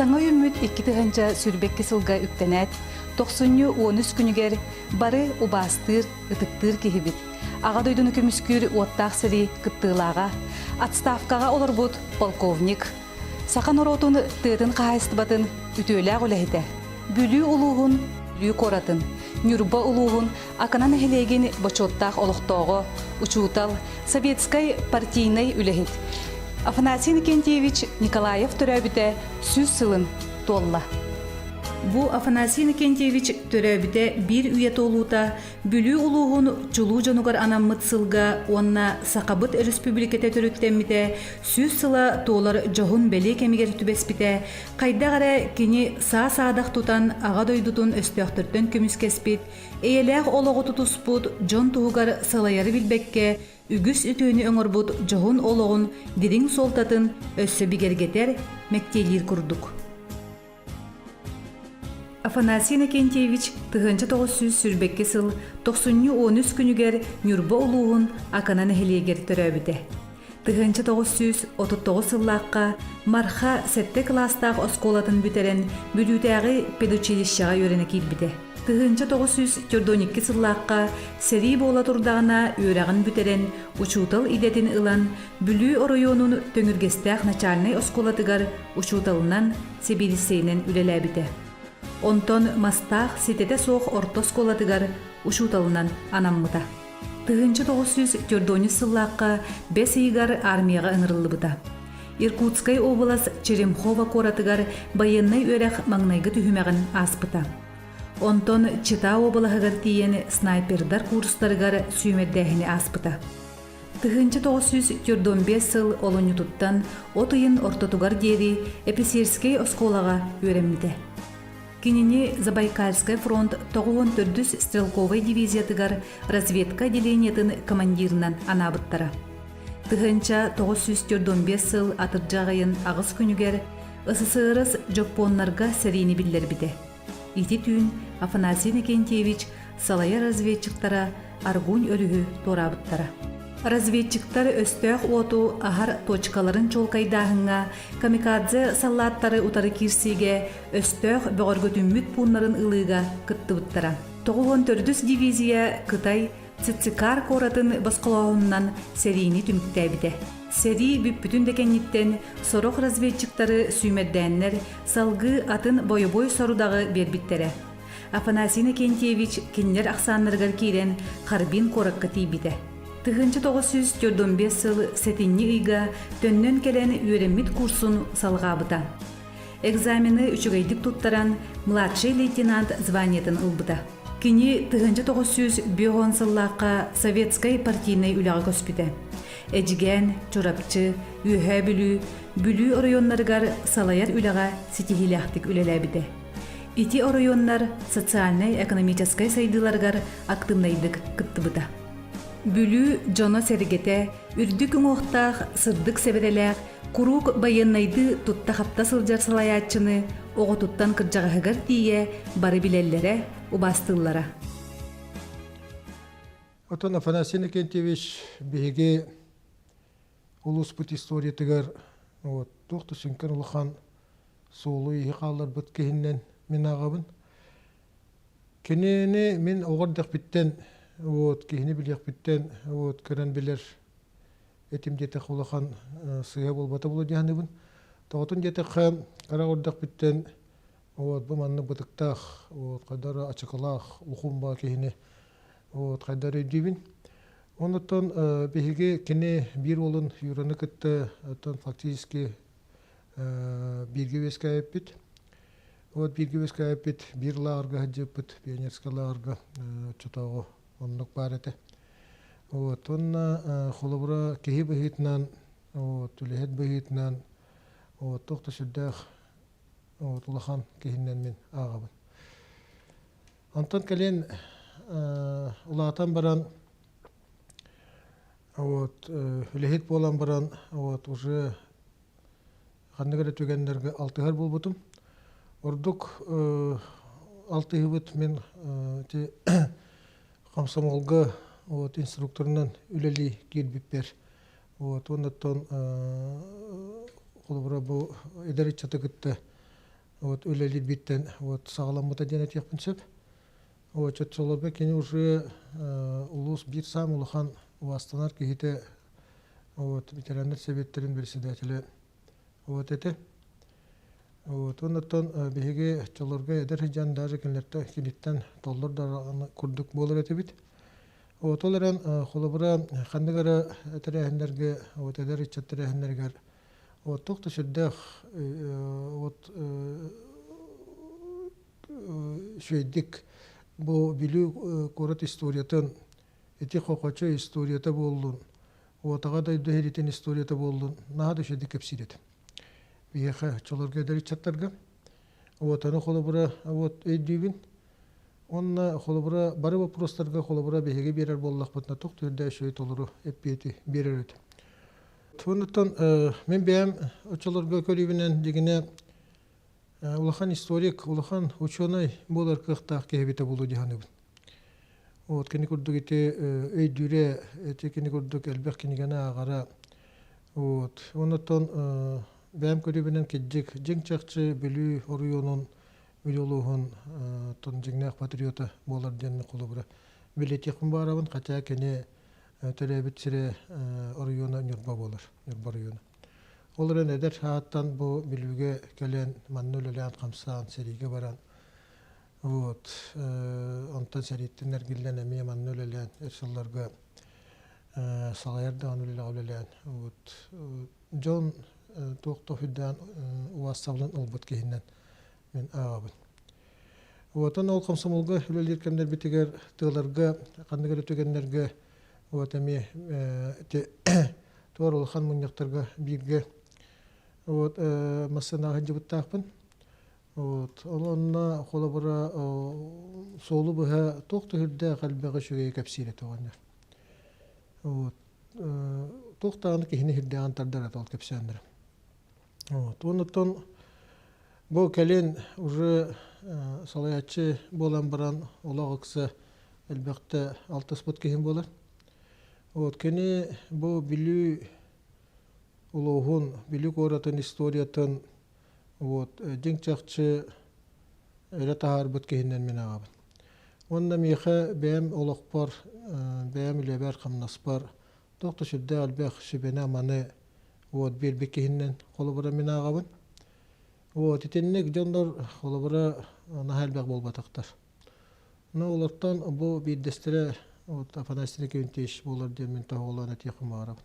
Саҥа үүммүт 2022 сылга үктэнээт, тохсунньу 13 күнүгэр бары убаастыыр, ытыктыыр киһибит, Аҕа дойдуну көмүскүүр уоттаах сэрии кыттыылааҕа, отставкаҕа олорбут полковник, саха норуотун тыатын хаһаайыстыбатын үтүөлээх үлэһитэ, Бүлүү улууһун Бүлүү куоратын, Ньурба улууһун Акана нэһилиэгин бочуоттаах олохтооҕо, учуутал, советскай партийнай үлэһит Афанасий Иннокентьевич Николаев төрөөбүтэ 100 сылын туолла. Бу Афанасий Иннокентьевич төрөөбүтэ биир үйэ туолуута Бүлүү улууһун чулуу дьонугар анаммыт сылга уонна Сахабыт Өрөспүүбүлүкэтэ төрүттэммитэ 100 сыла туолар дьоһун бэлиэ кэмигэр түбэспитэ, хайдах эрэ кини саа-саадах тутан Аҕа дойдутун өстөөхтөртөн көмүскэспит, эйэлээх олоҕу тутуспут дьон туһугар салайары билбэккэ үгүс үтүөнү оҥорбут дьоһун олоҕун дириҥ суолтатын өссө бигэргэтэр, мэктиэлиир курдук. Афанасий Иннокентьевич 1922 сыл тохсунньу 13 күнүгэр Ньурба улууһун Акана нэһилиэгэр төрөөбүтэ. 1939 сыллаахха Марха сэттэ кылаастаах оскуолатын бүтэрэн Бүлүүтээҕи педучилищеҕа үөрэнэ киирбитэ. 1942 сыллаахха сэрии буола турдаҕына үөрэҕин бүтэрэн учуутал идэтин ылан Бүлүү оройуонун Төҥүргэстээх начальнай оскуолатыгар учууталынан, сэбиэдиссэйинэн үлэлээбитэ. Онтон Мастаах ситэтэ суох орто оскуолатыгар учууталынан анаммыта. 1943 сыллаахха бэс ыйыгар армияҕа ыҥырыллыбыта. Иркутскай уобалас Черемхово куоратыгар байыаннай үөрэх маҥнайгы түһүмэҕин ааспыта. Онтон Чита уобалаһыгар тиийэн снайпердар курстарыгар сүүмэрдээһини ааспыта. 1945 сыл олунньутуттан от ыйын ортотугар диэри Эписирскэй оскуолаҕа үөрэммитэ. Кинини Забайкальскай фронт 94 стрелковай дивизиятыгар разведка отделениетын командирынан анаабыттара. 1945 сыл атырдьах ыйын аҕыс күнүгэр СССР дьоппуоннарга сэриини биллэрбитэ. Ити түүн Афанасий Иннокентьевич салайар разведчиктара Аргунь өрүһү туораабыттара. Разведчиктар өстөөх уоту аһар точкаларын чуолкайдааһыҥҥа камикадзе саллааттары утары киирсиигэ өстөөх бөҕөргөтүммүт пууннарын ылыыга кыттыбыттара. 94 дивизия Кытай Цицикар куоратын босхолооһунунан сэриини түмүктээбитэ. Сэрии бүппүтүн да кэнниттэн сорох разведчиктары сүүмэрдээннэр салгыы атын бойобуой сорудаҕы биэрбиттэрэ. Афанасий Иннокентьевич кинилэр ахсааннарыгар киирэн Харбин куоракка тиийбитэ. 1945 сыл сэтинньи ыйга төннөн кэлэн үөрэммит курсун салҕаабыта. Экзамены үчүгэйдик туттаран младший лейтенант званиетын ылбыта. Кини 1950 сыллаахха советскай партийнай үлэҕэ көспүтэ. Эдьигээн, Чурапчы, Үөһээ Бүлүү, Бүлүү оройуоннарыгар салайар үлэҕэ ситиһиилээхтик үлэлээбитэ. Ити оройуоннар социальнай-экономическай сайдыыларыгар актыыбынайдык кыттыбыта. Бүлүү дьоно-сэргэтэ үрдүк уҥуохтаах, сырдык сэбэрэлээх, куруук байыаннайдыы тутта-хапта сылдьар салайааччыны оҕотуттан кырдьаҕаһыгар тиийэ бары билэллэрэ, убаастыыллара. Оттон Афанасий Иннокентьевич биһиги улууспут историятыгар вот, туох да сүҥкэн улахан суолу-ииһи хаалларбыт киһиннэн мин ааҕабын. Кинини мин оҕо эрдэхпиттэн вот, киһини билиэхпиттэн вот, көрөн билэр этим диэтэх улахан сыыһа буолбата буолуо дии саныыбын. Тоҕотун диэтэххэ, кыра эрдэхпиттэн вот, бу маннык бытыктаах, вот, хайдах эрэ ачыкылаах, ухуун киһини вот, хайдах эрэ өйдүүбүн. Оннуттан биһиги кини биир уолун Юраны кытта оттон фактически бииргэ үөскээбиппит. Вот бииргэ үөскээбиппит, биир лааҕырга сылдьыппыт, пионерскай лааҕырга оччотооҕу оннук баар этэ. Вот уонна холобура киһи быһыытынан, вот үлэһит быһыытынан, вот туох да сүрдээх вот улахан киһинэн мин ааҕабын. Онтон кэлин улаатан баран вот үлэһит буолан баран вот уже ханнык эрэ түгэннэргэ алтыһар буолбутум. Ордук алтыһыбыт мин ити комсомолга вот инструкторынан үлэлии киирбиппэр вот уоннаттан холобура бу эдэр ыччаты кытта. вот үлэлиирбиттэн вот саҕаламмыта диэн этиэхпин сөп. Оччолорго кини уже улуус биир саамай улахан убаастанар киһитэ вот ветераннар сэбиэттэрин председателэ вот этэ. Вот оннуттан биһиги оччолорго эдэр сылдьан даже кинилэртэн киниттэн толлор да курдук буолар этибит. Вот ол эрэн холобура ханнык эрэ тэрээһиннэргэ вот эдэр ыччат тэрээһиннэригэр вот туох да сүрдээх вот үчүгэйдик бу Бүлүү куорат историятын, ити Хохочо историята буоллун, Уотаҕа дойду иһиритин историята буоллун, наһаа да үчүгэйдик кэпсиир этим. Биһиэхэ, оччолорго эдэр ыччаттарга. Уотаны холобура вот өйдүүбүн. Уонна холобура бары вопростарга холобура биһиги биэрэр буоллахпытына туох да үчүгэй толору эппиэти биэрэр этим. Оннуттан мин бэйэм оччолорго көрүүбүнэн дьиҥинэ улахан историк, улахан учуонай буолар кыахтаах киһи эбитэ буолуо дии саныыбын. Вот кини курдук ити өйдүүрэ, ити кини курдук элбэх кинигэни ааҕара. Вот. Оннуттан бэйэм көрүүбүнэн кирдьик, дьиҥ-чахчы Бүлүү оройуонун, Бүлүү улууһун тон дьиҥнээх патриота буолар диэн холобура билиэтиэхпин баарабын, хотя кини төрөөбүт сирэ оройуона Ньурба буолар, Ньурба оройуона. Ол эрэн эдэр сааттан бу Бүлүүгэ кэлэн манна үлэлээн-хамсаан сэриигэ баран вот онтон сэрииттэн эргиллэн эмиэ манна үлэлээн өр сылларга салайар даҕаны үлэлэҕэ үлэлээн вот дьон туох да үрдээн убаастабылын ылбыт киһинэн мин ааҕабын. Уотан ол комсомолга үлэлиир кэмнэрбитигэр тыаларга ханнык эрэ түгэннэргэ вот эмиэ ити туор улахан мунньахтарга бииргэ вот массыынаҕа сылдьыбыттаахпын. Вот ол онно холобура суолу быһа туох да үрдээх элбэҕи үчүгэйи кэпсиир этэ оҕонньор. Вот туох даҕаны киһини үрдээҕин тардар этэ ол кэпсээннэрэ. Вот. Оннуттан бу кэлин уже салайааччы буолан баран олох ыкса элбэхтэ алтыспыт киһим буолар. Вот кини бу Бүлүү улууһун, Бүлүү куоратын историятын вот дьиҥ-чахчы өрө таһаарбыт киһинэн мин ааҕабын. Уонна миэхэ бэйэм олохпор, бэйэм үлэбэр-хамнаспар туох да сүрдээх элбэх сүбэни-аманы вот биэрбит киһинэн холобура мин ааҕабын. Вот итинник дьоннор холобура наһаа элбэх буолбатахтар. Но олортон бу биирдэстэрэ вот Афанасий Иннокентьевич буолар диэн мин тоһоҕолоон этиэхпин баҕарабын.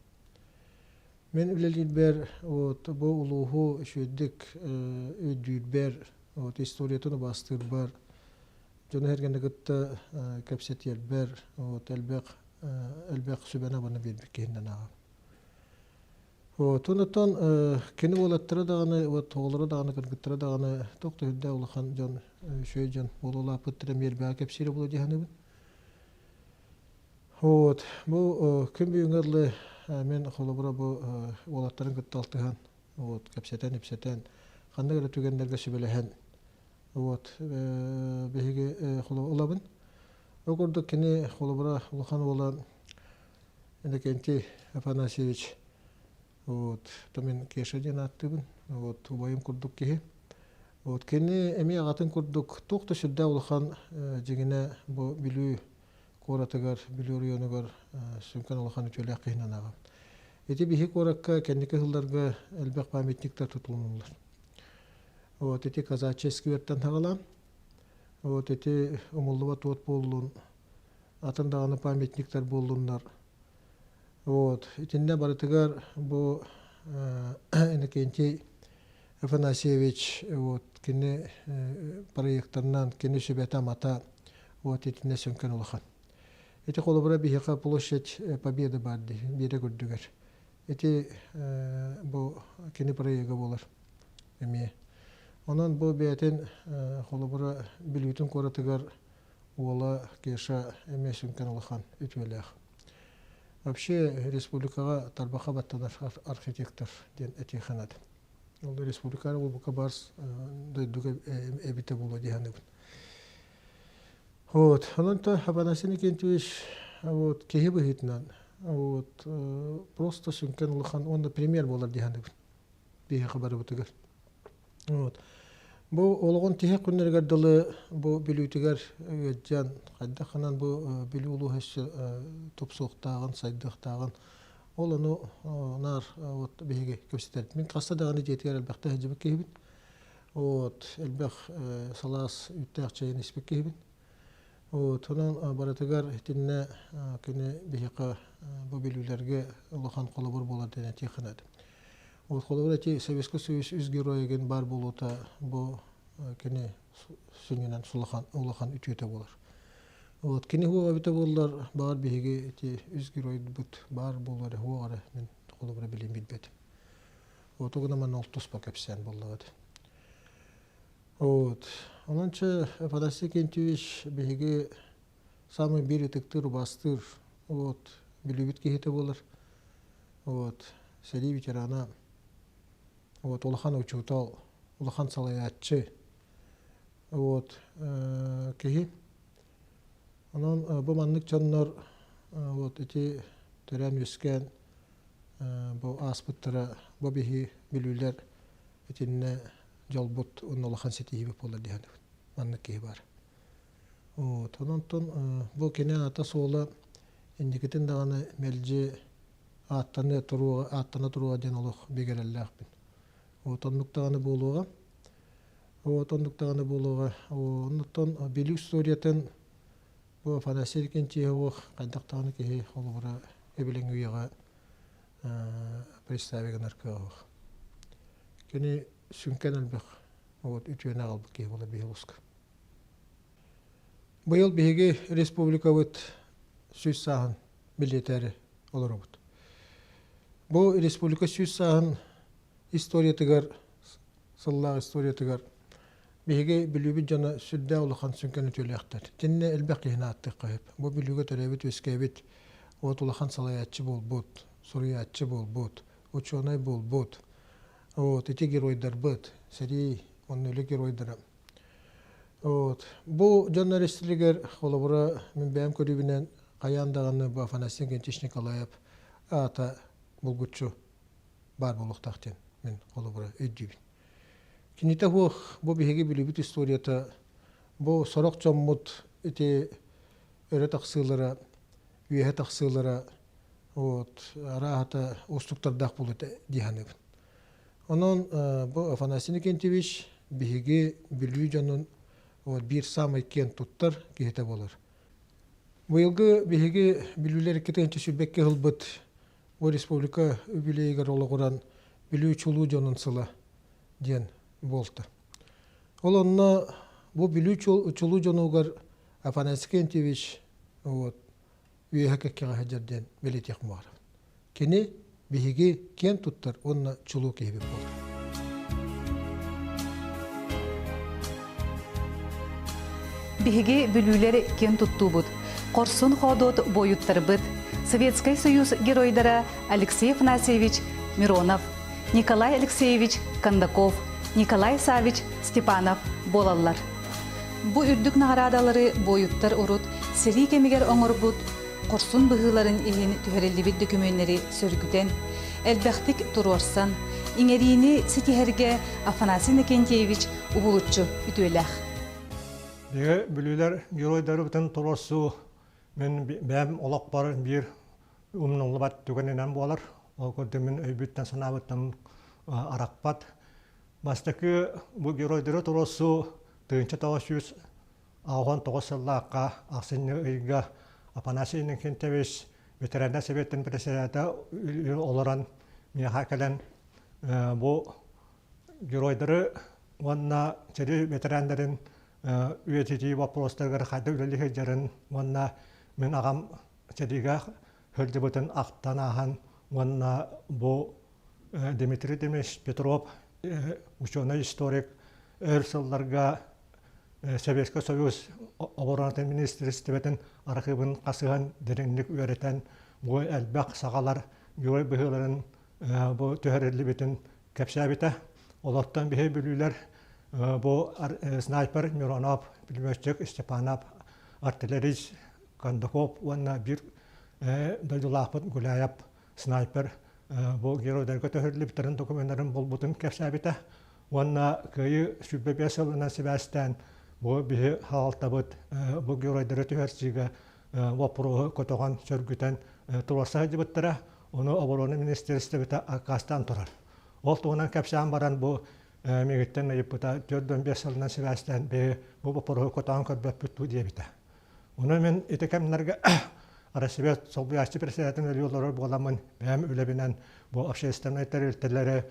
Мин үлэлиирбэр вот бу улууһу үчүгэйдик өйдүүрбэр, вот историятын убаастыырбар, дьону-сэргэни кытта кэпсэтиэрбэр вот элбэх элбэх сүбэни-абаны биэрбит киһинэн ааҕабын. Вот, онтон кини уолаттара даҕаны, вот оҕолоро даҕаны, кыргыттара даҕаны туох да үрдээх улахан дьон, үчүгэй дьон буола улааппыттара эмиэ элбэҕи кэпсиирэ буолуо дии саныыбын. Вот, бу күн бүгүҥҥэ дылы мин холобура бу уолаттарын кытта алтыһан, вот, кэпсэтэн-ипсэтэн, ханнык эрэ түгэннэргэ сүбэлэһэн, вот, биһиги ылабын. Ол курдук кини холобура улахан уола Иннокентий Афанасьевич вот, то мин Кеша диэн ааттыыбын, вот, убайым курдук киһи. Вот, кини эмиэ аҕатын курдук туох да сүрдээх улахан дьиҥинэ бу Бүлүү куоратыгар, Бүлүү оройуонугар сүҥкэн улахан үтүөлээх киһинэн ааҕабын. Ити биһи куоракка кэнники сылларга элбэх памятниктар тутулунуллар. Вот ити казачий сквертэн саҕалаан, вот ити умуллубат уот буоллун, атын даҕаны памятниктар буоллуннар. Вот. Итиннэ барытыгар бу Иннокентий Афанасьевич вот кини проектарынан кини сүбэтэ-амата вот итиннэ сүҥкэн улахан. Ити холобура биһиэхэ площадь Победы баар дии, биэрэ көрдүгэр. Ити бу кини проега буолар эмиэ. Онон бу бэйэтин холобура Бүлүүтүн куоратыгар уола Кеша эмиэ сүҥкэн улахан үтүөлээх. Вообще республикаҕа тарбахха баттанар архитектор диэн этиэххэ наада. Ол республикаҕа бука барс дойдуга эбитэ буолуо дии саныыбын. Вот. Онон то Афанасий Никитич вот киһи быһыытынан вот просто сүҥкэн улахан уонна пример буолар дии саныыбын. Биһиэхэ барыбытыгар. Вот. Бу олоҕун тиһэх күннэригэр дылы бу Бүлүүтүгэр ыалдьан, хайдах гынан бу Бүлүү улууһа өссө тупсуохтааҕын, сайдыахтааҕын ол ону наар вот биһиги кэпсэтэрбит. Мин хаста даҕаны дьиэтигэр элбэхтэ сылдьыбыт киһибин. Вот элбэх салаас үүттээх чэйин испит киһибин. Вот онон барытыгар итиннэ кини биһиэхэ бу бүлүүлэргэ улахан холобур буолар диэн этиэххэ наада. Вот холобур эти Советский Союз үс геройа баар буолуута бу кини сүнньүнэн улахан улахан үтүөтэ буолар. Вот кини хуоҕа эбитэ буоллар, баҕар биһиги ити үс геройбут баар буолуо эрэ хуоҕа эрэ мин холобура билим билбэтим. Вот угунаман манна ол туспа кэпсээн буоллаҕа Вот. Онон чэ Афанасий Кентьевич биһиги самый биир ытыктыыр, убаастыыр вот бүлүүбүт киһитэ буолар. Вот сэрии ветерана, вот улахан учуутал, улахан салайааччы, вот киһи. Онон бу маннык дьоннор вот ити төрөөн-үөскээн бу ааспыттара бу биһи бүлүүлэр итиннэ дьолбут уонна улахан ситиһиибит буолар дии саныыбын. Маннык киһи баар. Вот. Онон бу кини аата-суола инникитин даҕаны мэлдьи ааттана туруоҕа, ааттана туруоҕа диэн олох бигэ эрэллээхпин. Вот оннук даҕаны буолуоҕа. Вот оннук даҕаны буолуоҕа. Оннуттан Бүлүү историятын бу Афанасий Викентьевич хайдах даҕаны киһи холобура эбилиҥ үйэҕэ представить гынар кыаҕа Кини сүҥкэн элбэх вот үтүөнү аҕалбыт киһи буолар биһи улууска. Быйыл биһиги республикабыт 100 сааһын бэлиэтээри олоробут. Бу республика 100 сааһын историятыгар, сыллаах историятыгар биһиги Бүлүүбүт дьоно сүрдээх улахан сүҥкэн үтүөлээхтэр. Итиннэ элбэх киһини ааттыахха сөп. Бу Бүлүүгэ төрөөбүт-үөскээбит вот улахан салайааччы буолбут, суруйааччы буолбут, учуонай буолбут. Вот ити геройдарбыт, сэрии уонна үлэ геройдара. Вот. Бу дьон эрэстилигэр холобура мин бэйэм көрүүбүнэн хайаан даҕаны бу Афанасий Иннокентьевич Николаев аата булгуччу баар буолуохтаах диэн мин холобура өйдүүбүн. Кинитэ суох бу биһиги билибит историята бу сорох дьоммут ити өрө тахсыылара, үөһэ тахсыылара вот арааһата уустуктардаах буолуо дии саныыбын. Онон бу Афанасий Никентьевич биһиги Бүлүү дьонун вот биир саамай киэн туттар киһитэ буолар. Быйылгы биһиги Бүлүүлэр 2 ылбыт бу республика үбүлүөйүгэр олоҕуран Бүлүү чулуу дьонун сыла диэн буолта. Ол онно бу Бүлүү чулуу дьонугар Афанасий Кентьевич вот, үөһэ кэккэҕэ сылдьар диэн бэлиэтиэх баҕарабын. Кини биһиги киэн туттар уонна чулуу киһибит буолар. Биһиги бүлүүлэр киэн туттуубут. Хорсун хоодуот буойуттарбыт, Советскай Союз геройдара Алексей Афанасьевич Миронов, Николай Алексеевич Кондаков, Николай Савич Степанов буолаллар. Бу үрдүк наҕараадалары буойуттар урут сэрии кэмигэр оҥорбут хорсун быһыыларын иһин түһэриллибит дөкүмүөннэри сөргүтэн, элбэхтик туруорсан, иҥэриини ситиһэргэ Афанасий Иннокентьевич уһулуччу үтүөлээх. Биһиги бүлүүлэр геройдарыбытын туруорсуу мин бэйэм олохпор биир умнуллубат түгэнинэн буолар. Ол курдук мин өйбүттэн-санаабыттан арахпат. Бастакы бу геройдары туруорсуу 1989 сыллаахха ахсынньы ыйга Афанасий Иннокентьевич ветераннар сэбиэтин председателэ олорон миэхэ кэлэн бу геройдары уонна сэрии ветераннарын үйэтитии боппуруостарыгар хайдах үлэлии сылдьарын уонна мин аҕам сэриигэ сылдьыбытын ахтан ааһан уонна бу Дмитрий Дмитриевич Петров ученый-историк өр сылларга Советскай Союз оборонатын министиэристибэтин архыыбын хасыһан дириҥник үөрэтэн бу элбэх сахалар герой быһыыларын бу түһэриллибитин кэпсээбитэ. Олортон биһи бүлүүлэр бу снайпер Миронов, пулеметчик Степанов, артиллерист Кондаков уонна биир дойдулаахпыт Гуляев снайпер бу геройдарга төһөрүллүбүттэрин докуменнарын булбутун кэпсээбитэ. Уонна Кыайыы 25 сылынан сибээстээн бу биһи хаалтабыт бу геройдары түһэрсиигэ боппуруоһу көтөҕөн, сөргүтэн туруорса сылдьыбыттара. Ону оборона министиэристибэтэ аккаастаан турар. Ол туһунан кэпсээн баран бу миигиттэн ыйыппыта 45 сылынан сибээстээн биһи бу боппуруоһу көтөҕөн көрбөппүт дуу диэбитэ. Ону мин ити кэмнэргэ Россия солбуйааччы председателин үлэлии олорор буоламмын бэйэм үлэбинэн бу общественнай тэрилтэлэри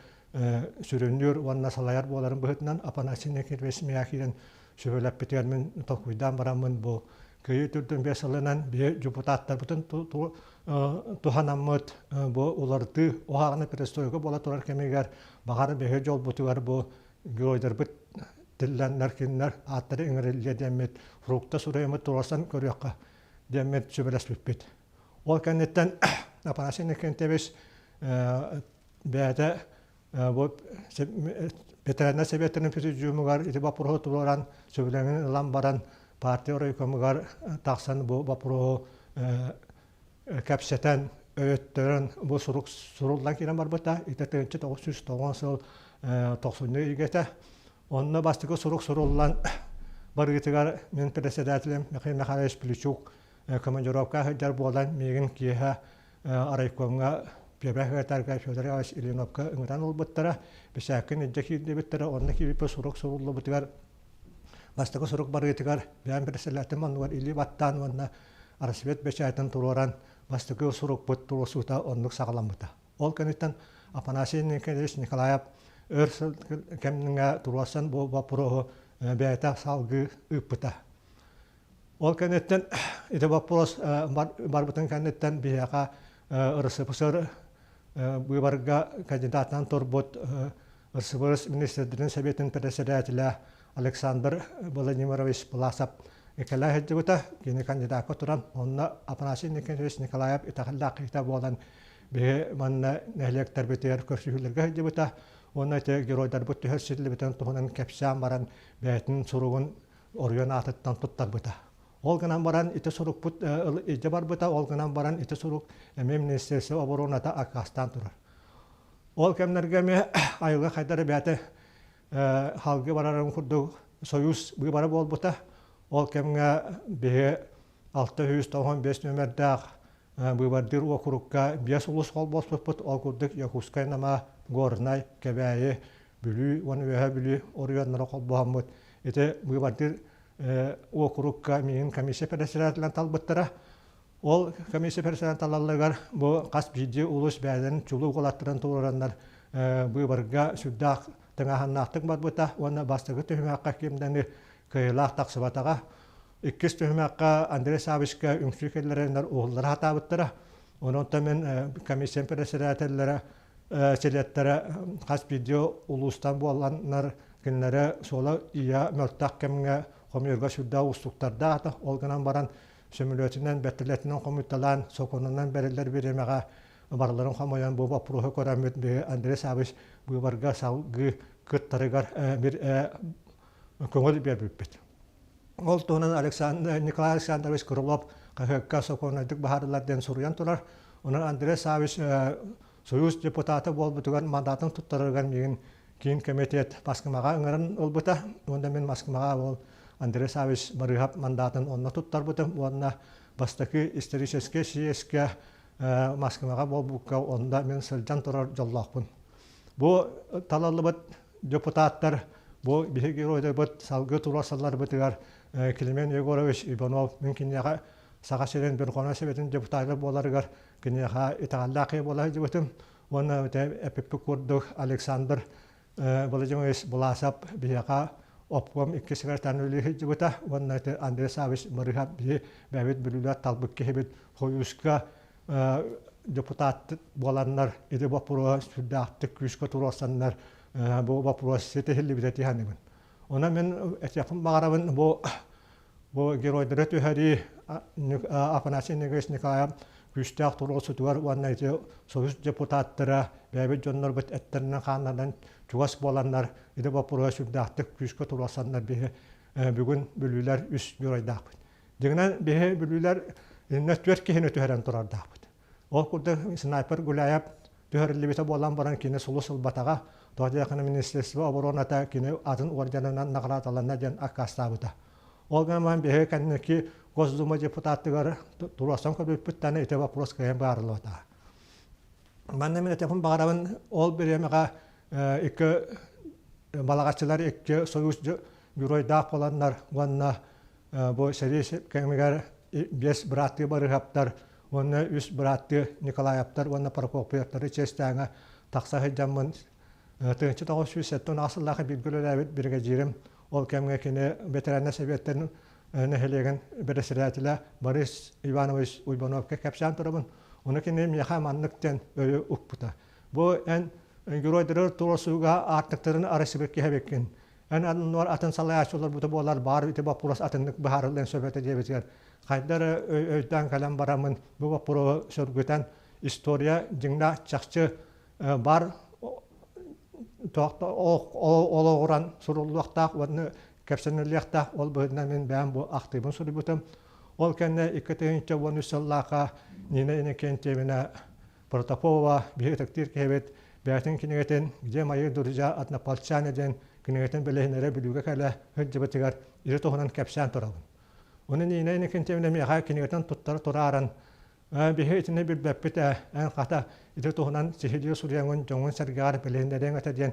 сүрүннүүр уонна салайар буоларын быһыытынан Афанасий Никитич Миякин сүбэлэппитигэр мин толкуйдаан бараммын бу Кыайыы түрдүн биэс сылынан биһи депутаттарбытын туһанаммыт бу уларытыы уһааҕына перестройка буола турар кэмигэр баҕар биһи дьолбутугар бу геройдарбыт тиллэннэр кинилэр ааттары ыҥырыллыа диэммит фрукта суруйаммыт туруорсан көрүөххэ диэммит сүбэлэспиппит. Ол кэнниттэн Афанасий Никитич бэйэтэ бу ветераннар сэбиэттэрин президиумугар ити боппуруоһу туруоран сөбүлэҥин ылан баран партия оройкомугар тахсан бу боппуруоһу кэпсэтэн өйөттөрөн бу сурук суруллан киирэн барбыта ити 1990 сыл тохсунньу ыйга Онно бастакы сурук суруллан барыытыгар мин председателем Михаил Михайлович Плечук командировка сылдьар буолан миигин киэһэ райкомҥа Пиэбэ Хыатарга Федор Иванович Ильиновка ыҥыран ылбыттара, бисээккин илдьэ киирдибиттэрэ, онно киирбиппит сурук суруллубутугар бастакы сурук барыытыгар бэйэм председателим оннугар илии баттаан уонна Рассвет бэчээтин туруоран бастакы сурукпут туруорсуута оннук саҕаламмыта. Ол кэнниттэн Афанасий Николаевич Николаев өр сыл кэмҥэ туруорсан бу боппуруоһу бэйэтэ салгыы ыыппыта. Ол кэнниттэн ити боппуруос барбытын кэнниттэн биһиэхэ РСФСР быыбарга кандидатынан турбут РСФСР министрдэрин сэбиэтин председателэ Александр Владимирович Пласов кэлэ сылдьыбыта. Кини кандидакка туран, онно Афанасий Николаевич Николаев итэҕэллээх киһитэ буолан биһи манна нэһилиэктэрбитигэр көрсүһүүлэргэ сылдьыбыта. Уонна ити геройдарбыт түһэр силлибитин туһунан кэпсээн баран бэйэтин суругун оройуон аатыттан туттарбыта. Ол гынан баран ити сурукпут илдьэ барбыта, ол гынан баран ити сурук эмиэ Министерство обороната аккаастаан турар. Ол кэмнэргэ эмиэ айылҕа хайдара бэйэтэ халгы барарын курдук Союз быыбара буолбута. Ол кэмҥэ биһи 695 нүөмэрдээх быыбардыыр уокурукка биэс улус холбоспуппут. Ол курдук Якутскай Нама, Горнай, Кэбээйи, Бүлүү уонна Үөһээ Бүлүү оройуоннара холбоһоммут. Ити быыбардыыр уокурукка миигин комиссия председателинэн талбыттара. Ол комиссия председателин талалларыгар бу хас биирдии улус бэйэлэрин чулуу уолаттарын туруораннар быыбарга сүрдээх тыҥааһыннаахтык барбыта уонна бастакы түһүмэххэ ким даҕаны кыайыылаах тахсыбатаҕа. Иккис түһүмэххэ Андрей Савичка үҥсүү киллэрэннэр уһуллара сатаабыттара. Онон мин комиссия председателлэрэ чилиэттэрэ хас биирдии улуустан буоланнар кинилэри суола ийэ мөлтөх кэмҥэ хомуйарга сүрдээх уустуктардаах ол гынан баран сөмөлүөтүнэн бэртэлэтинэн хомуйталаан сокуонунан бэриллэр бириэмэҕэ барыларын хомуйан бу боппуруоһу көрөммүт Андрей Савич быыбарга салгыы кыттарыгар бир көҥүл биэрбиппит. Ол туһунан Александр, Николай Александрович Крылов хаһыакка сокуоннайдык баһаарылар диэн суруйан турар. Онон Андрей Савич Союз депутата буолбутугар мандатын туттарарыгар миигин киин комитет Москваҕа ыҥыран ылбыта. Уонна мин Москваҕа ол Андрей Савич Барыһап мандатын онно туттарбытым уонна бастакы историческай съезкэ Москваҕа буолбукка онно мин сылдьан турар дьоллоохпун. Бу талыллыбыт депутаттар бу биһиги геройдарбыт салгыы туруорсалларбытыгар Климент Егорович Иванов мин киниэхэ Саха сирин Верховнай Советын депутата буоларыгар киниэхэ итэҕэллээх киһи буола сылдьыбытым уонна эпиппит курдук Александр Владимирович Буласов биһиэхэ обком икки секретарь үлэлии сылдьыбыта уонна Андрей Савич Марыһап биһи бэйэбит бүлүүлэр талбыт киһибит Хойууска депутат буоланнар ити боппуруоһа сүрдээхтик күүскэ туруорсаннар бу боппуруос ситиһиллибитэ тиһаныбын. Онон мин этиэхпин баҕарабын бу бу геройдары түһэрии Афанасий Николаевич Николаев күүстээх туруорсутугар уонна ити союз депутаттара бэйэбит дьоннорбут эттэринэн-хааннарынан чугас буоланнар ити боппуруоһа сүрдээхтик күүскэ туруорсаннар биһи бүгүн бүлүүлэр үс геройдаахпыт. Дьиҥинэн биһи бүлүүлэр иннэ түөрт киһини түһэрэн турардаахпыт. Ол курдук снайпер Гуляев түһэриллибитэ буолан баран кини сулус ылбатаҕа. Тоҕо диэтэххинэ Министерство обороната кини атын орденынан наҕараадаланна диэн аккаастаабыта. Ол гынан баран биһиги кэнники Госдума депутаттыгар туруорсан көрбүппүт даҕаны ити вопрос кыайан быһаарыллыбатаҕа. Манна мин этиэхпин баҕарабын ол бириэмэҕэ икки балаҕаччылар икки союз геройдаах буоланнар уонна бу сэрии кэмигэр биэс бырааттыы Барыһаптар уонна үс бырааттыы Николаевтар уонна Прокопьевтары чиэстээҥҥэ тахса сылдьаммын 1970 сыллаах бииргэ үлэлээбит биригэдьиирим ол кэмҥэ кини бэтэрээннэр сэбиэттэрин нэһилиэгин бэрэссэдээтэлэ Борис Иванович Уйбановка кэпсээн турабын. Ону кини миэхэ маннык диэн өйү укпута. Бу эн геройдары туруорсууга аартыктарын арыйсыбыт киһи эбиккин. Эн аннуар атын салайааччылар бута буолар баар ити боппуруос атыннык быһаарыллыан сөп этэ диэбитигэр хайда эрэ өйдөөн кэлэн бараммын бу боппуруоһу сөргүтэн история дьиҥнээх чахчы бар олоҕуран суруллуохтаах уонна кэпсэниллиэхтээх ол быһыытынан мин бэйэм бу ахтыыбын суруйбутум. Ол кэннэ 2013 сыллаахха Нина Иннокентьевна Протопопова биһиги ытыктыыр киһибит бэйэтин кинигэтин «Где мои друзья однополчане» диэн кинигэтин билиһиннэрэ Бүлүүгэ кэлэ сылдьыбытыгар ити туһунан кэпсээн турабын. Ону Нина Иннокентьевна миэхэ кинигэтин туттара турааран Биһи итини билбэппит ээ, эн хата ити туһунан сиһилии суруйаҥҥын дьоҥҥун-сэргэҕэр билиһиннэриэҥ этэ диэн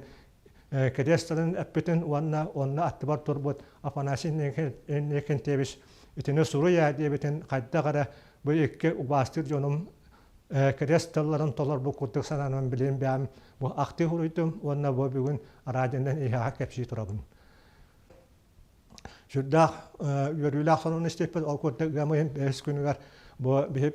кэриэс тылын эппитин уонна онно аттыбар турбут Афанасий Иннокентьевич итини суруй ээ диэбитин хайдах эрэ бу икки убаастыыр дьонум кэриэс тылларын толорбут курдук санаанан билин бэйэм бу ахтыы суруйдум уонна бу бүгүн радионан иһэҕэ кэпсии турабын. Сүрдээх үөрүүлээх сонун истиппит. Ол курдук ыам ыйын бэһис күнүгэр бу биһи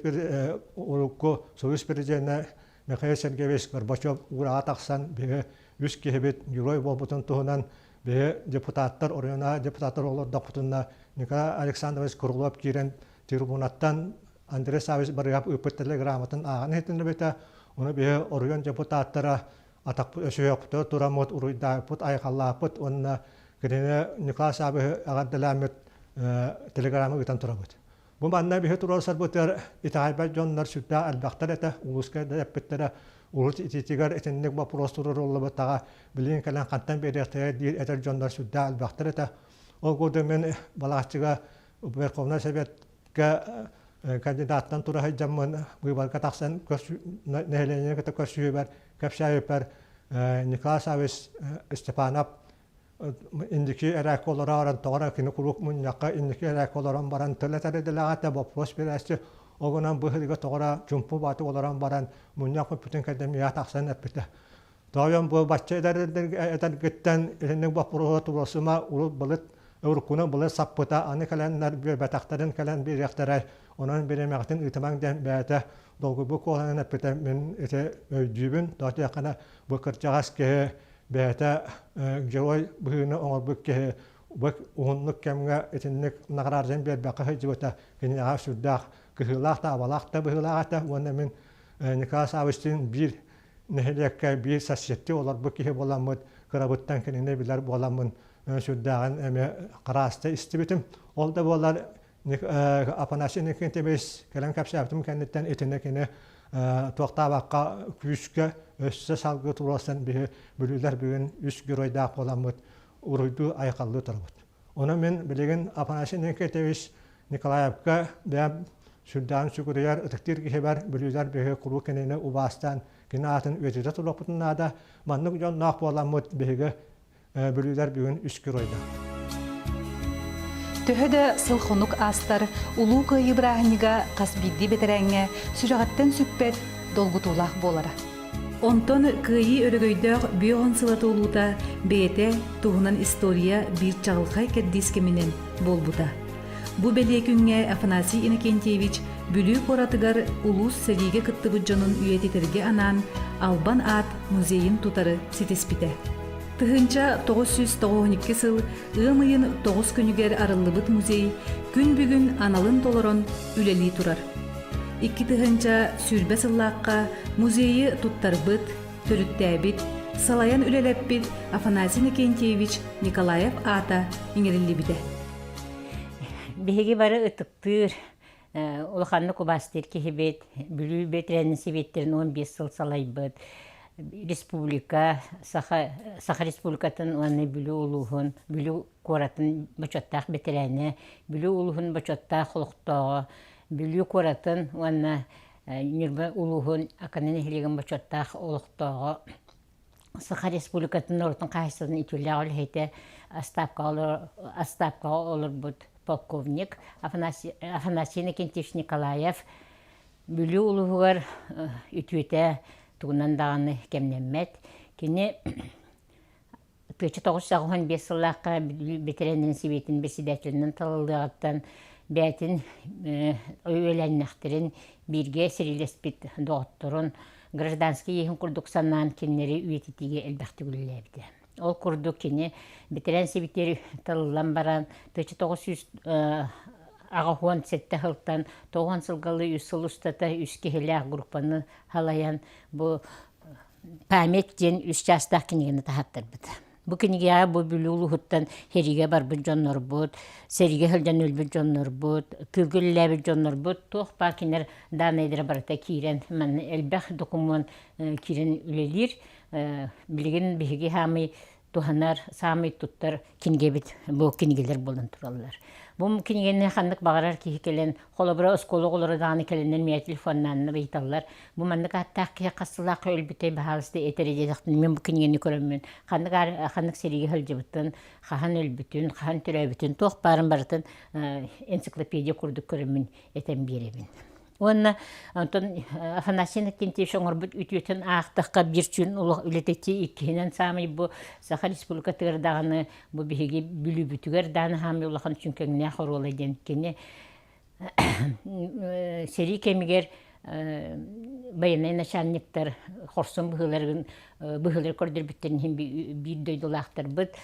урукку Союз президенэ Михаил Сергеевич Горбачев уураҕа тахсан биһи үс киһибит герой буолбутун туһунан биһи депутаттар, оройуона депутаттар олордохпутуна Николай Александрович Круглов киирэн трибунаттан Андрей Саввич Барыгап ыыппыт телеграмматын ааҕан иһитиннэрбитэ. Ону биһи оройуон депутаттара атахпыт өсөһүөхпүтүгэр тураммыт уруйдаабыппыт, айхаллааппыт уонна кинини Николай Саввиһы эҕэрдэлээммит телеграмма ыытан турабыт. Бу манна биһи туруорсарбытыгар итэҕэйбэт дьоннор сүрдээх элбэхтэр этэ, улууска да эппиттэрэ, урут итиитигэр итинник боппуруос туруоруллубатаҕа, билигин кэлэн хантан биэриэхтэрэ диир этэр дьоннор сүрдээх элбэхтэр этэ. Ол курдук мин Балааччыга Верховнай Совет кандидаттан тура сылдьаммын быыбарга тахсан нэһилиэнньэни кытта көрсүһүүбэр кэпсээбиппэр Николай Саввич Степанов инники эрээккэ олорон тоҕо кини куруук мунньахха инники эрээккэ олорон баран тыл этэр идэлээх боппуруос биэрээччи ол гынан быһыыга тоҕо чумпу баатык олорон баран мунньах бүтүн кэннэ миэхэ тахсан эппитэ Тоойом бу бачча этэргиттэн итинник боппуруоһу туруорсума урут былыт уруккуну былыт саппыта аны кэлэннэр биэрбэтэхтэрин кэлэн биэриэхтэрэ онон бириэмэҕитин ыытымаҥ диэн бэйэтэ долгуйбут куоланан эппитэ мин ити өйдүүбүн тоҕо диэххинэ бу кырдьаҕас киһи бэйэтэ герой быһыыны оҥорбут киһи бу уһуннук кэмҥэ итинник наҕараадатын биэрбэккэ сылдьыбыта киниэхэ сүрдээх кыһыылаах да абалаах да быһыылаах этэ уонна мин Николай Саввичтыын биир нэһилиэккэ биир соседтыы олорбут киһи буоламмыт, кырабыттан кинини билэр буоламмын сүрдээҕин эмиэ харааста истибитим. Ол да буоллар Афанасий Иннокентьевич кэлэн кэпсээбитим кэнниттэн итини кини туохтаабакка күүскэ өссө салгыы туруорсан биһи бүлүүлэр бүгүн үс геройдаах буоламмыт уруйдуу айхаллыы турабыт. Ону мин билигин Афанасий Иннокентьевич Николаевка бэйэм сүрдээҕин сүгүрүйэр, ытыктыыр киһибэр бүлүүлэр биһиги куруук кинини убаастаан, кини аатын үйэтитэ туруохпутун наада. Маннык дьонноох буоламмыт биһиги бүлүүлэр бүгүн үс геройдаахпыт. Төһө да сыл-хонук аастар, Улуу Кыайыы бырааһынньыга хас биирдии бэтэрээҥҥэ сүрэҕиттэн сүппэт долгутуулаах буолара. Онтон Кыайыы өрөгөйдөөх бүө сыла туолуута бэйэтэ туһунан история биир чаҕылхай кэрдиис кэминэн буолбута. Бу бэлиэ күҥҥэ Афанасий Иннокентьевич Бүлүү куоратыгар улуус сэриигэ кыттыбыт дьонун үйэтитэргэ анаан Албан аат музейын тутары ситиспитэ. 1992 сыл ыам ыйын тоҕус күнүгэр арыллыбыт музей күн бүгүн аналын толорон үлэлии турар. 2020 сыллаахха музейы туттарбыт, төрүттээбит, салайан үлэлэппит Афанасий Иннокентьевич Николаев аата иҥэриллибитэ. Биһиги бары ытыктыыр. Улаханнык убаастыыр киһибит, Бүлүү бэтэрээнин сэбиэттэрин 15 сыл салайбыт, республика, Саха, Саха Республикатын уонна Бүлүү улууһун, Бүлүү куоратын бочуоттаах бэтэрээнэ, Бүлүү улууһун бочуоттаах олохтооҕо, Бүлүү куоратын уонна Ньурба улууһун Акана нэһилиэгин бочуоттаах олохтооҕо, Саха Республикатын норуотун хаһаайыстыбатын үтүөлээх үлэһитэ, отставкаҕа олорбут полковник Афанасий, Афанасий Иннокентьевич Николаев Бүлүү улууһугар үтүөтэ тугунан даҕаны кэмнэммэт. Кини 1985 сыллаахха Бүлүү бэтэрээннэрин сэбиэтин председателинэн талыллыаҕыттан бэйэтин үөлээннэхтэрин бииргэ сэриилэспит доҕотторун гражданскай иэһин курдук санаан кинилэри үйэтитиигэ элбэхтик үлэлээбитэ. Ол курдук кини бэтэрээн сэбиэтигэр талыллан баран 1987 сылтан 90 сылгалыы үс сыл устата үс киһилээх группаны салайан бу «Память» диэн үс чаастаах кинигэни таһааттарбыта. Бу кинигэҕэ бу Бүлүү улууһуттан сэриигэ барбыт дьоннорбут, сэриигэ сылдьан өлбүт дьоннорбут, тыылга үлэлээбит дьоннорбут туох баар кинилэр дааннайдара барыта киирэн манна элбэх докумуон киирэн үлэлиир. Билигин биһиги хаамый туһанар, саамай туттар кинигэбит бу кинигэлэр буолан тураллар. Бу кинигэни ханнык баҕарар киһи кэлэн, холобура оскуола оҕолоро даҕаны кэлэннэр миэхэ телефоннааннар ыйыталлар. Бу маннык ааттаах киһи хас сыллаахха өлбүтэй баһаалыста этэрэ диэтэхтин мин бу кинигэни көрөммүн ханнык ханнык сэриигэ сылдьыбытын, хаһан өлбүтүн, хаһан төрөөбүтүн, туох баарын барытын энциклопедия курдук көрөммүн этэн биэрэбин. Уонна онтон Афанасий Иннокентьевич оҥорбут үтүөтүн аахтахха биир чүүн олох үлэтэ иккиһинэн саамай бу Саха Республикатыгар даҕаны бу биһиги Бүлүүбүтүгэр даҕаны хаамай улахан сүҥкэҥнээх оруола диэн кини сэрии кэмигэр байыаннай начальниктар хорсун быһыыларын быһыылары көрдөрбүттэрин иһин биир дойдулаахтарбыт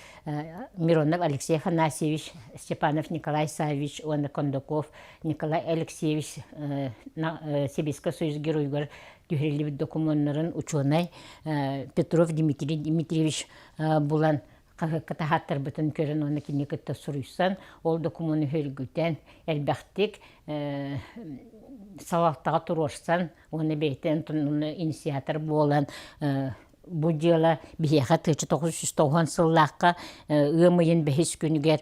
Миронов Алексей Афанасьевич, Степанов Николай Саввич уонна Кондаков Николай Алексеевич Сэбиэскэй Союз Геройугар түһэриллибит докумуоннарын учуонай Петров Дмитрий Дмитриевич булан хаһыакка таһааттарбытын көрөн уонна кинини кытта суруйсан, ол докумуону сөргүтэн, элбэхтик салалтаҕа туруорсан уонна бэйэтэ инициатор буолан бу дьыала биһиэхэ 1990 сыллаахха ыам ыйын бэһис күнүгэр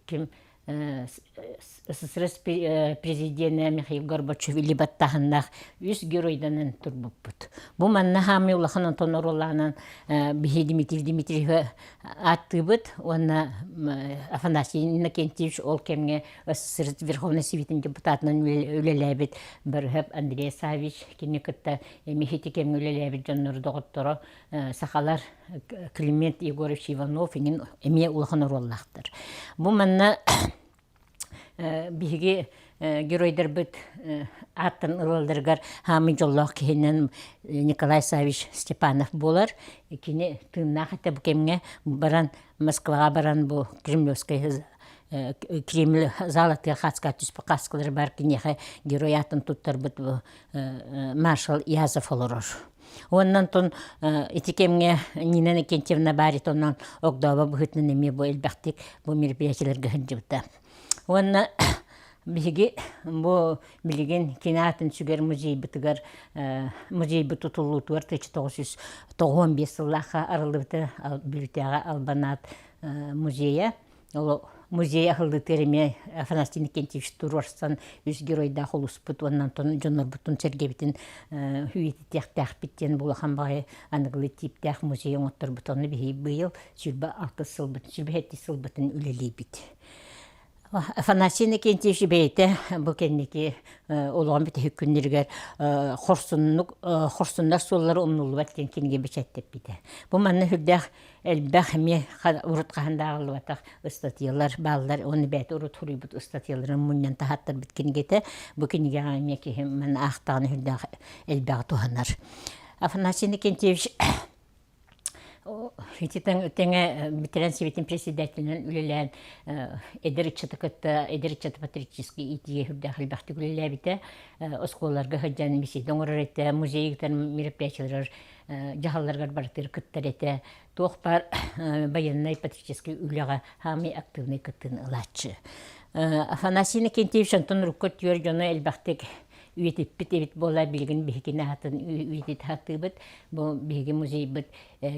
ким СССР президенэ Михаил Горбачев илии баттааһыннаах үс геройданан турбуппут. Бу манна хаамый улахан Антон оруоллаанан биһи Дмитрий Дмитриевы ааттыыбыт уонна Афанасий Иннокентьевич ол кэмҥэ СССР Верховнай Советын депутатынан үлэлээбит Барыһап Андрей Савич кини кытта эмиэ ити кэмҥэ үлэлээбит дьоннору доҕотторо сахалар Климент Егорович Иванов иҥин эмиэ улахан оруоллаахтар. Бу манна биһиги геройдарбыт ааттан ылалларыгар хаамый дьоллоох киһинэн Николай Савич Степанов буолар. Кини тыыннаах этэ бу кэмҥэ баран Москваҕа баран бу Кремлевскай Кремль залатыгар хаска түспүт хаскалары бар киниэхэ герой аатын туттарбыт маршал Язов олорор. Уонна онтон ити кэмҥэ Нина Иннокентьевна баритонунан огдообо быһыытынан эмиэ бу элбэхтик бу мероприятиеларга сылдьыбыта. Уонна биһиги бу билигин кини аатын сүгэр музейбытыгар музейбыт тутуллуутугар 1995 сыллаахха арыллыбыта Бүлүүтээҕи Албан аат музейа. Ол музей аһыллыытыгар эмиэ Афанасий Иннокентьевич туруорсан үс геройдаах улууспут уонна онтон дьоннорбутун сэргэбитин үйэтитиэхтээхпит диэн бу улахан баҕайы аныгылыы тииптээх музей оҥотторбут. Онно биһиги быйыл 26 сылбытын, 27 сылбытын үлэлиибит. Афанасий Иннокентьевич бэйэтэ бу кэнники олоҕун бүтэһик күннэригэр хорсуннук хорсуннар суоллара умнуллубат диэн кинигэ бэчээттэппитэ. Бу манна сүрдээх элбэх эмиэ урут хаһан да ааҕыллыбатах ыстатыйалар бааллар уонна бэйэтэ урут суруйбут ыстатыйаларын мунньан таһааттарбыт кинигэтэ. Бу кинигэҕэ эмиэ киһи манна аахтаҕына сүрдээх элбэҕи туһанар. Афанасий Иннокентьевич ити тэҥэ бүтэрэн сэбиэтин председателинэн үлэлээн эдэр ыччаты кытта эдэр ыччаты патриотическай иитиигэ сүрдээх элбэхтик үлэлээбитэ. Оскуолаларга сылдьан беседа оҥорор этэ, музейга мероприятиеларыгар дьаһалларыгар барытыгар кыттар этэ. Туох баар байыаннай патриотическай үлэҕэ хаамый активнай кыттыыны ылааччы. Афанасий Иннокентьевич онтон урукку өттүгэр дьону элбэхтик үйэтиппит эбит буолла билигин биһигини аатын үйэтитэ сатыыбыт. Бу биһиги музейбыт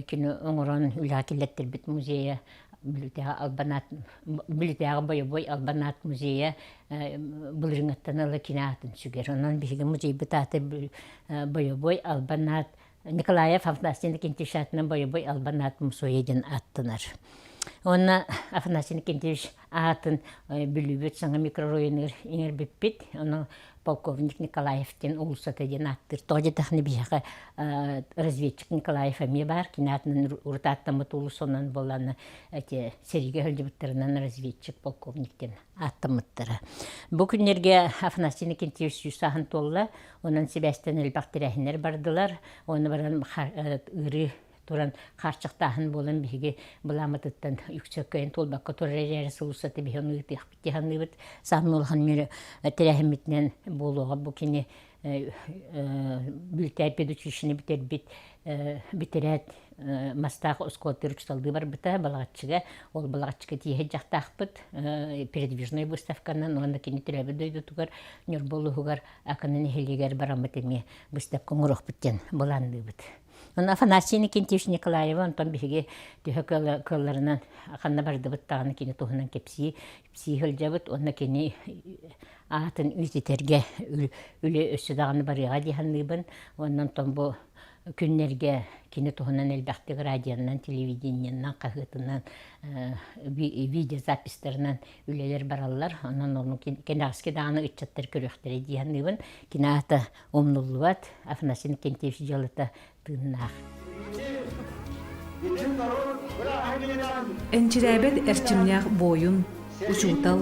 кини оҥорон үлэҕэ киллэртэрбит музейа Бүлүүтээҕи Албан аат Бүлүүтээҕи бойобуой Албан аат музейа былырыыҥҥыттан ыла кини аатын сүгэр. Онон биһиги музейбыт аата бойобуой Албан аат Николаев Афанасий Иннокентьевич аатынан бойобуой Албан аат мусуойа диэн ааттанар. Уонна Афанасий Иннокентьевич аатын Бүлүүбүт саҥа микрорайонугар иҥэрбиппит. Ону полковник Николаев диэн уулуссата диэн ааттыыр. Тоҕо диэтэххинэ биһиэхэ разведчик Николаев эмиэ баар. Кини аатынан урут ааттаммыт уулуссанан буоллаҕына эти сэриигэ сылдьыбыттарынан разведчик полковник диэн ааттаммыттара. Бу күннэргэ Афанасий Иннокентьевич сүүс сааһын туолла. Онон сибээстэн элбэх тэрээһиннэр бардылар. Оны баран ыарыы туран хаарчахтааһын буолан биһиги былааммытыттан үксэ кыайан туолбакка турар эрээри сыл устата биһи ону ыытыахпыт дии саныыбыт. Саамай улахан тэрээһиммитинэн буолуоҕа бу кини Бүлтээ педучилищены бүтэрбит бүтэрээт мастаах оскуолатыгар учууталлыы барбыта Балаҕаччыга. Ол Балаҕаччыга тииһэ дьахтаахпыт передвижной выставканан уонна кини төрөөбүт дойдутугар Ньурба улууһугар Акана нэһилиэгэр бараммыт эмиэ выставка оҥоруохпут диэн былаанныыбыт. Онно Афанасий Иннокентьевич Николаева онтон биһиги төһө кыалларынан ханна бардыбыт даҕаны кини туһунан кэпсии кэпсии сылдьабыт уонна кини аатын үйэтитэргэ үлэ өссө даҕаны барыаҕа дии саныыбын. Уонна онтон бу күннэргэ кини туһунан элбэхтик радионан, телевидениеннан, хаһыатынан, видеозаписьтарынан үлэлэр бараллар. Онон ону кэнэҕэски даҕаны ыччаттар көрүөхтэрэ дии саныыбын. Кини аата умнуллубат Афанасий Иннокентьевич дьыалата тыыннаах. Энчирээбэт эрчимнээх буойун, учуутал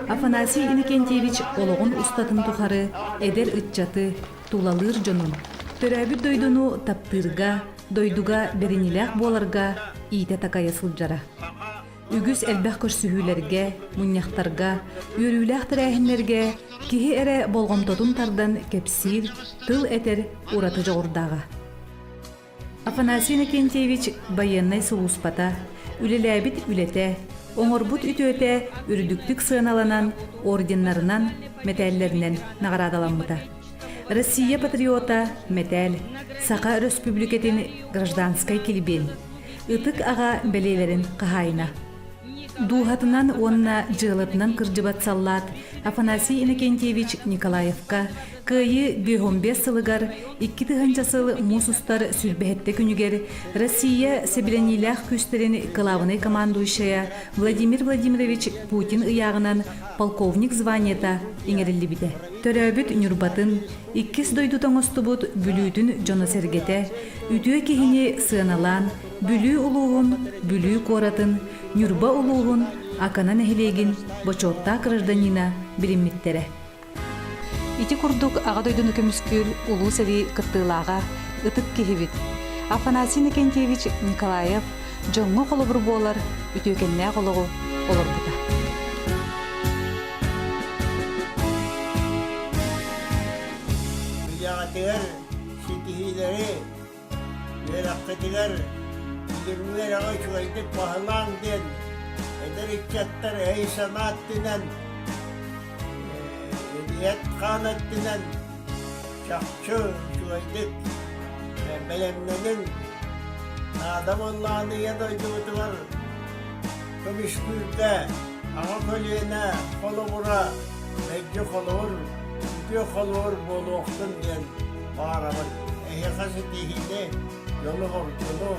Афанасий Иннокентьевич олоҕун устатын тухары эдэр ыччаты, тулалыыр дьонун, төрөөбүт дойдуну таптыырга, дойдуга бэриниилээх буоларга иитэ-такайа сылдьара. Үгүс элбэх көрсүһүүлэргэ, мунньахтарга, үөрүүлээх тэрээһиннэргэ киһи эрэ болҕомтотун тардан кэпсиир, тыл этэр ураты дьоҕурдааҕа. Афанасий Иннокентьевич байыаннай сулууспата, үлэлээбит үлэтэ, оҥорбут үтүөтэ үрдүктүк сыаналанан орденнарынан, мэтээллэринэн наҕараадаламмыта. Россия патриота мэтээл, Саха Өрөспүүбүлүкэтин гражданскай килбиэн, Ытык аҕа бэлиэлэрин хаһаайына. Дууһатынан уонна дьыалатынан кырдьыбат саллаат Афанасий Иннокентьевич Николаевка Кыайыы 55 сылыгар 2000 сыл муус устар сүүрбэһэттэ күнүгэр Россия сэбилэниилээх күүстэрин кылаабынай командующайа Владимир Владимирович Путин ыйааҕынан полковник званиета иҥэриллибитэ. Төрөөбүт Ньурбатын, иккис дойдута оҥостубут Бүлүүтүн дьоно-сэргэтэ үтүө киһини сыаналаан Бүлүү улууһун, Бүлүү куоратын, Ньурба улууһун Акана нэһилиэгин бочуоттаах гражданина билиммиттэрэ. Ити курдук Аҕа дойдуну көмүскүүр Улуу сэрии кыттыылааҕа, ытык киһибит Афанасий Иннокентьевич Николаев дьоҥҥо холобур буолар үтүөкэннээх олоҕу олорбута. Үлэҕитигэр ситиһиилэри, үөрэххитигэр үөрэҕи үчүгэйдик баһылааҥ диэн эдэр ыччаттар өй-санаа өттүнэн, эт-хаан өттүнэн чахчы үчүгэйдик бэлэмнэниҥ. Наада буоллаҕына Ийэ дойдубутугар көмүскүүргэ Аҕа көлүөнэ холобура мэлдьи холобур, үтүө холобур буолуохтун диэн баҕарабын. Эһиэхэ ситиһиини, дьолу-соргуну!